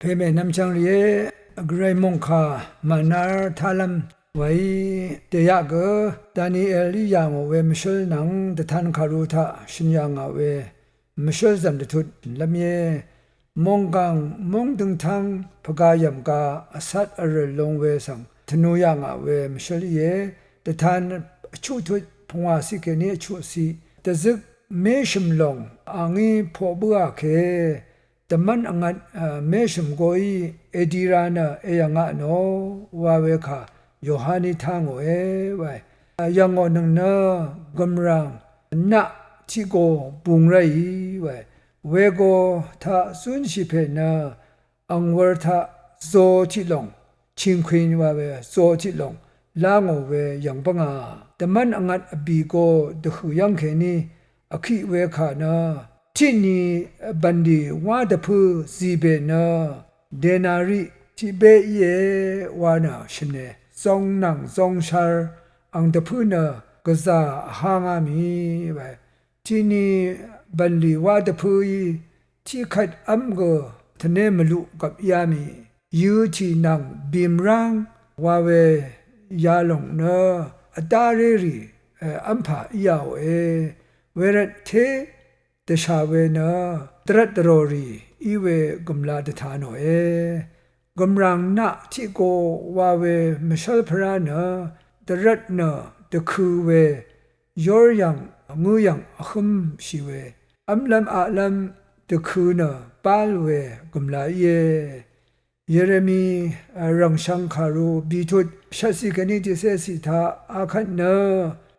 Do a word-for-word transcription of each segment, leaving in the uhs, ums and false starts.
Pèmè nvmchvng rìé, Gvray mòngkà mànár tálv́m wàí dèyaq gø Danielí yà ngò we mvshǿl nvng dvtan kàru taq shø̀n yà ngà we mvshǿl zv̀m dvtut lv́m íe. Mònggàng móng døngtáng pvgayv̀m ga vcat vrø̀l long we svng tvnu yà ngà we mvshǿl íe. Dvtan vchuqtut pungwàciq kèní vchuqciq. Dvzøk méshø̀m lòng a ngí poq bǿà ke, dvmv́n vngvt, a, méshø̀m goí èdi ra nø èyv̀ngaq nò wa we kà Yohaní tá ngòe wae. A, yv̀ngò nøng nø gø̀mràng naq tiq go bung ráì wae. Wego taq zúnshì pè nø ang wur taq zo tiq lòng, chingkwin wa we zo tiq lòng lá ngò we yv̀ng bǿngà. Dvmv́n vngvt vbì go dvhø̀ yv́ng kèní vkiq we kà nø tiqni bv̀nlì wá dvpǿ zìbè nø denari tiqbé íe wa nø shø̀ne. Zong nvng zongshar ang dvpǿ nø gvzà vhá ngá mì wae. Tiqni bv̀nlì wá dvpǿí tiqkvt v́m gø tvné mvluq gvp yá mì. Yøtì nvng bìmráng wa we yalòng nø vdá rérì, e, v́mpà í yàòe. Wervt té dvshà we nø dvrvt dvròrì í we gø̀mla dvta nòe. Gø̀mràng naq tiq go wa we mvshv́lpvrá nø dvrvt nø dvkø̄ we yóryv̀ng ngǿyv̀ng vhǿmshì we v́mlv́m aqlv́m dvkø̄ nø bál we gø̀mla íe. Yeremi, a, rv̀ngshvng kàru bìtut shvtciq kèní tiqcéciq taq akvt nø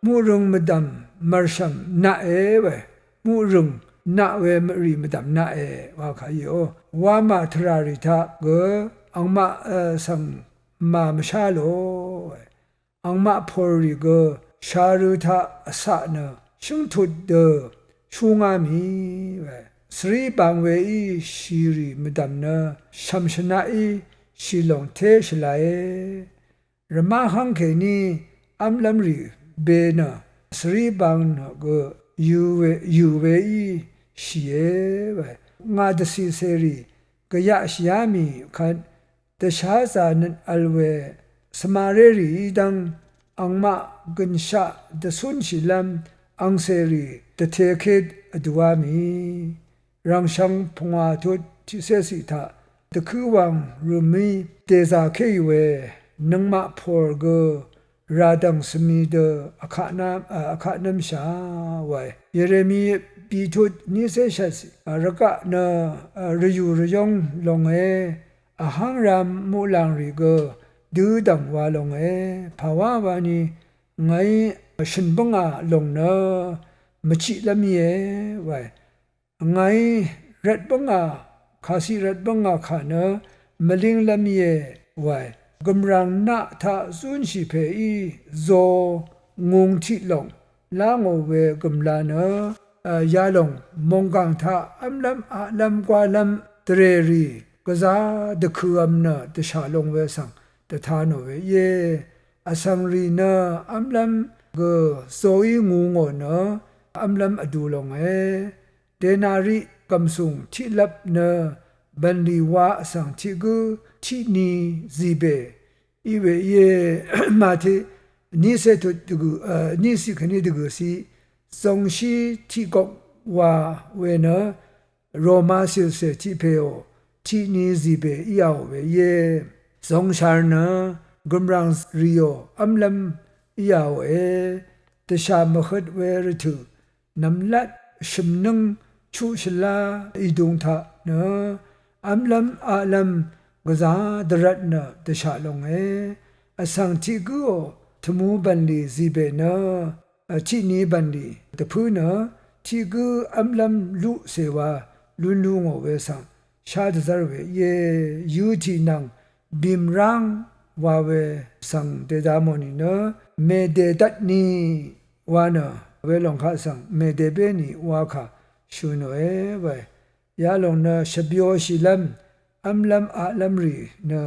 muqrøng mvdv̀m mv̀rshv̀m naqe we, muqrøng naq we mvrì mvdv̀m naqe wa kà íò. Wamà tvràrì taq gø angmaq, e, svng màmvshá lòe. Angmaq pòrrì gø sharø taq vcaq nø shǿngtut dø shú ngá mì we. Svrí bang weí shìrì mvdv̀m nø shv̀m shvnaqí shìlòng té shvlae. Rvmá hv́ng kèní v́mlv́mrì be nø svrí bang nø gø yø̀ we, yø̀ weí shìe we. Ngà dvcì cèrì gvyaqshìá mì kvt dvsházā nøt vl we svmarérìí dv́ng angmaq gø̀nshaq dvcúnshìlv́m angcèrì dvtekit vdùá mì. Rv̀ngshvng pungwà tut tiqcéciq taq dvkǿ wang rø̀mí dèzàkéì we nøngmaq pòr gø ràdv̀ng svmi dø vkaqnv́m, a, vkaqnv́mshà wae. Yeremi bìtut nícé shvtciq, a, rvgaq nø, a, rvyù rvyóng longe, vháng ram muqlàng rì gø dødv̀ng wa longe, pàwá wani ngàí shø̀n bǿngà lòng nø mvchiqlv́m íe wae. Ngàí rvt bǿngà, kàciq rvt bǿngà kà nø mvlínglv́m íe wae. Gø̀mràng naq taq zúnshì pèí zo ngung tiq lòng lá ngò we gø̀mla nø, a, yalòng mònggàng taq v́mlv́m aqlv́m gwálv́m dvrèrì gvzá dvkø̄vm nø dvshà long we svng dvta nò we íe. Vsvng rì nø v́mlv́m gø zoí ngu ngò nø v́mlv́m vdu longe. Denari gv̀msùng tiqlvp nø bv̀nlì wa vsvng tiq gǿ tiqni zìbè í we íe. Màtiq nícé tut dvgø̀, e, níciq kèní dvgø̀ciq zongshí tiq gok wa we nø Roma cìlcè tiq pèò tiqni zìbè íāò we íe. Zongshar nø gø̀mràng rìò v́mlv́m íāòe. Dvshà mvhøt we rvtø̀ nv̀mlat shø̀mnǿng chuq shvlá ìdung taq nø v́mlv́m aqlv́m gvzà dvrvt nø dvshà longe. Vsvng tiq gǿò tvmū bv̀nlì zìbè nø, a, tiqni bv̀nlì dvpǿ nø tiq gǿ v́mlv́m luqcè wa lún lú ngò we svng shá dvzv́r we íe. Yøtì nvng bìmráng wa we svng dèda mò nìnø mèdèdvtni wa nø welòng kaq svng mèdèbénì wa kà shø̀ nòe wae. Yalòng nø shvbyoshìlv́m v́mlv́m aqlv́m rì nø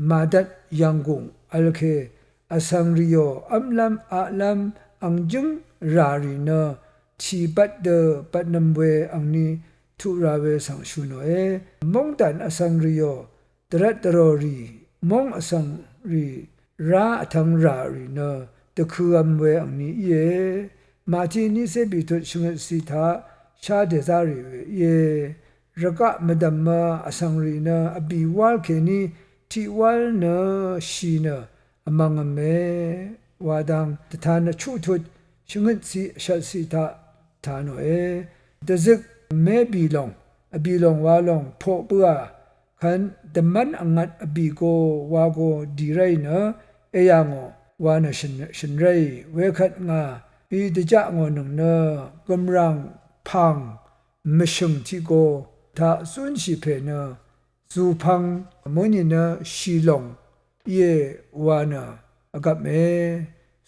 màdvt yv̀nggùng vl ke vsvng rìò v́mlv́m aqlv́m ang jǿng rà rì nø tì bvt dø bvtnvm we angni tuq ra we svng shø̀ nòe. Móngdàn vsvng rìò dvrvt dvrò rì, móng vsvng rì, rá vtvng rà rì nø dvkø̄v̄m we angni íe. Màtiq niqcé bìtut shvngøt ciq taq shá dèzá rì we íe. Rvgaq mvdv̀mø vsvng rì nø vbì wál kèní tiq wál nø shì nø vmvngv̄me wa dang dvtan vchuqtut shvngøt ciq shvt ciq taq tà nòe. Dvzøk mé bì lòng, vbì lòng wa lòng poq bǿà kvn dvmv́n vngvt vbì go wa go dì ráì nø èyà ngò wa nø shø̀n, shø̀n ráì. Wekvt ngà í dvjaq ngò nøng nø gø̀mràng pàng mvshø̀ng tiq go taq zúnshì pè nø zùpvng mø̀nì nø shì lòng íe wa nø vgvpme.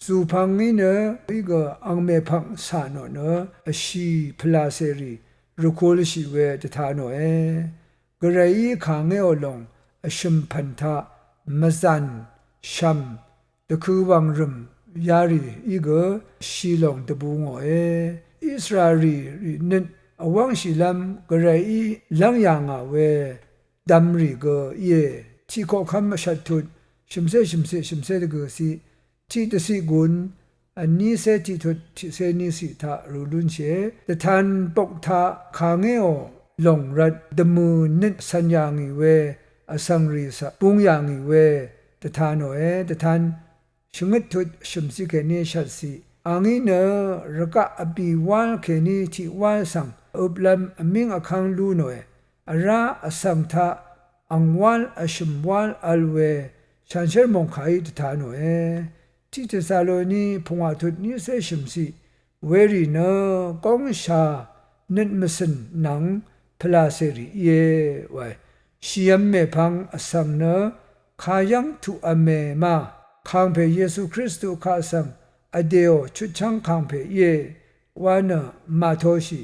Zùpvng í nø í gø ang mèpvng cà nò nø vshì pvlàcèrì rvkulshì we dvta nòe. Gvrayí kàngéò lòng vshø̀m pv̀n taq mvzàn shv̀m dvkø̄ wv̀ngrø̀m yarì í gø shì lòng dvbu ngòe. Israel rì, rì nøt vwv́ngshìlv́m Gvrayí lv́ng yà ngà we dvm rì gø íe. Tiq koqkv́m vshvt tut shø̀mcé shø̀mciq shø̀mcé dvgø̀ciq, tiq dvciq gùn, vnícé tiq tut tiqcé níciq taq rø lúnshìe. Dvtan bok taq kàngéò lòng rvt dvmø̀ nøt cv̀n yà ngì we vsvng rì svng bung yà ngì we dvta nòe. Dvtan shvngøt tut shø̀mciq kèní shvtciq, a ngí nø rvgaq vbì wál kèní tiq wál svng øplv́m vmíng vkv́ng lú nòe. Vrá vsvng taq ang wál vshø̀m wál vl we shanshér mòngkàí dvta nòe. Tiq Tesaloni pungwà tut nícé shø̀mciq, werì nø góngsha nøt mvcø̀n nvng pvlàcèrì íe wae. Shìvm mèpvng vsvng nø kayv́ng tuqv̄me ma, kàngpè Yesu Kristu kaq svng vdèò chutchv́ng kàngpè íe wa nø màtoshì,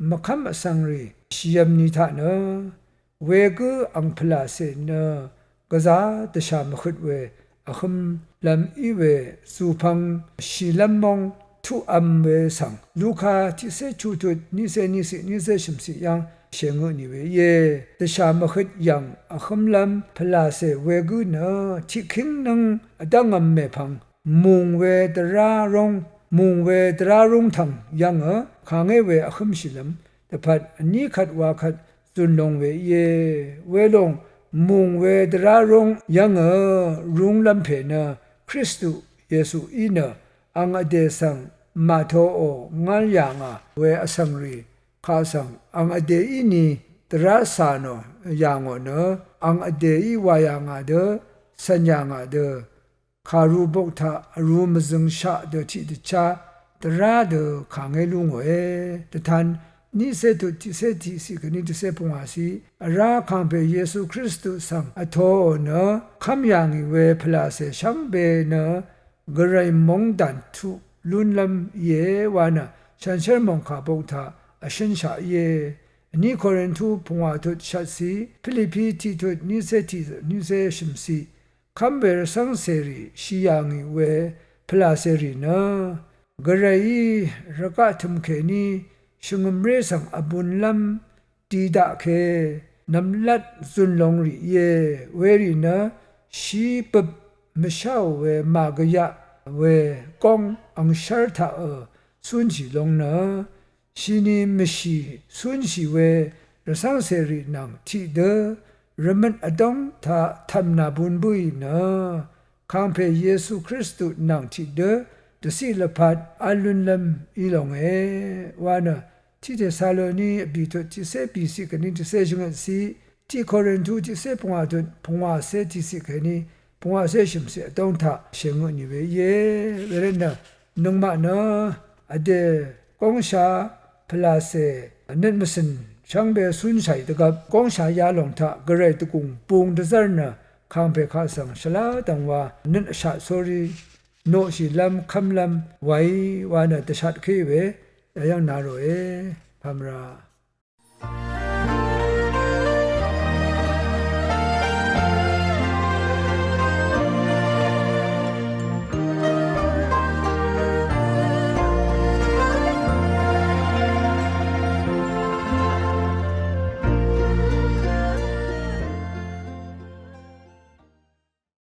mvkv́m vsvng rì shìvm ni taq nø wegǿ ang pvlàcè nø gvzá dvshà mvhøt we vhǿmlv́m í we zùpvng shìlv́m móng tuqv̄m we svng Luka tiqcé chuqtut nícé níciq nícé shø̀mciq yv́ng shèngø nì we íe. Dvshà mvhøt yv̀ng vhǿmlv́m pvlàcè wegǿ nø tiqkíng nǿng vdv́ngv̄m mèpvng mùng we dvrá rúng, mùng we dvrá rúng tv̀ng yv́ngø kàngé we vhǿmshìlv́m dvpvt vní kvt wa kvt zùn long we íe. Welòng mùng we dvrá rúng yv́ngø rúnglv́m pè nø Kristu Yesuí nø ang vdè svng màtoò ngál yà ngà we vsvng rì kaq svng ang vdèí ni dvrá cà nò yà ngò nø ang vdèí wà yà ngà dø cv̀n yà ngà dø kàru bok taq vrū mvzøngshaq dø tiqdvchá dvrá dø kàngé lú ngòe. Dvtan niqcé tut tiqcé tiqciq kèní tiqcé pungwàciq, vrá kàngpè Yesu Kristu svng vtoò nø kv́m yà ngì we pvlàcè shvngbe nø Gvray móngdàn tuq lúnlv́m íe wa nø shanshér mòngkà bok taq vshǿnshaq íe. Vní Korintu pungwà tut shvtciq, Pilipi tiq tut nícé tiq, nícé shø̀mciq, kv́m we rvcv́ng cèrì shì yà ngì we pvlàcèrì nø Gvrayí rvgaq tø̀m kèní shvngø̀mré svng vbunlv́m di daq ke nvmlat zùn long rì íe. Werì nø shí bøp mvsháò we màgvyaq we góng angshv́r taqø cúnshì long nø shini mvshì cúnshì we rvcv́ngcèrì nvng tiqdø rvmøt vdóng taq tv̀mnà bun bǿì nø kàngpè Yesu Kristu nvng tiqdø dvciq lvpat v́l lúnlv́m í longe wa nø Tiq Tesaloni vbì tut tiqcé bìciq kèní tiqcé shvngøtciq, tiq Korintu tiqcé pungwà tut pungwàcé tiqciq kèní pungwàcé shø̀mciq vdóng taq shèngø nì we íe. Wervt nø nøngmaq nø vdè góngsha pvlàcè nøt mvcø̀n shvngbe cúnshàì dvgvp góngsha yalòng taq Gvray dvgùng bung dvzv́r nø kàngpè kaq svng shvlá dv̀ngwa nøt vshaq sórí noqshìlv́m kv́mlv́m wàí wa nø dvshatké we yayv́ng na ròe. Pàmvra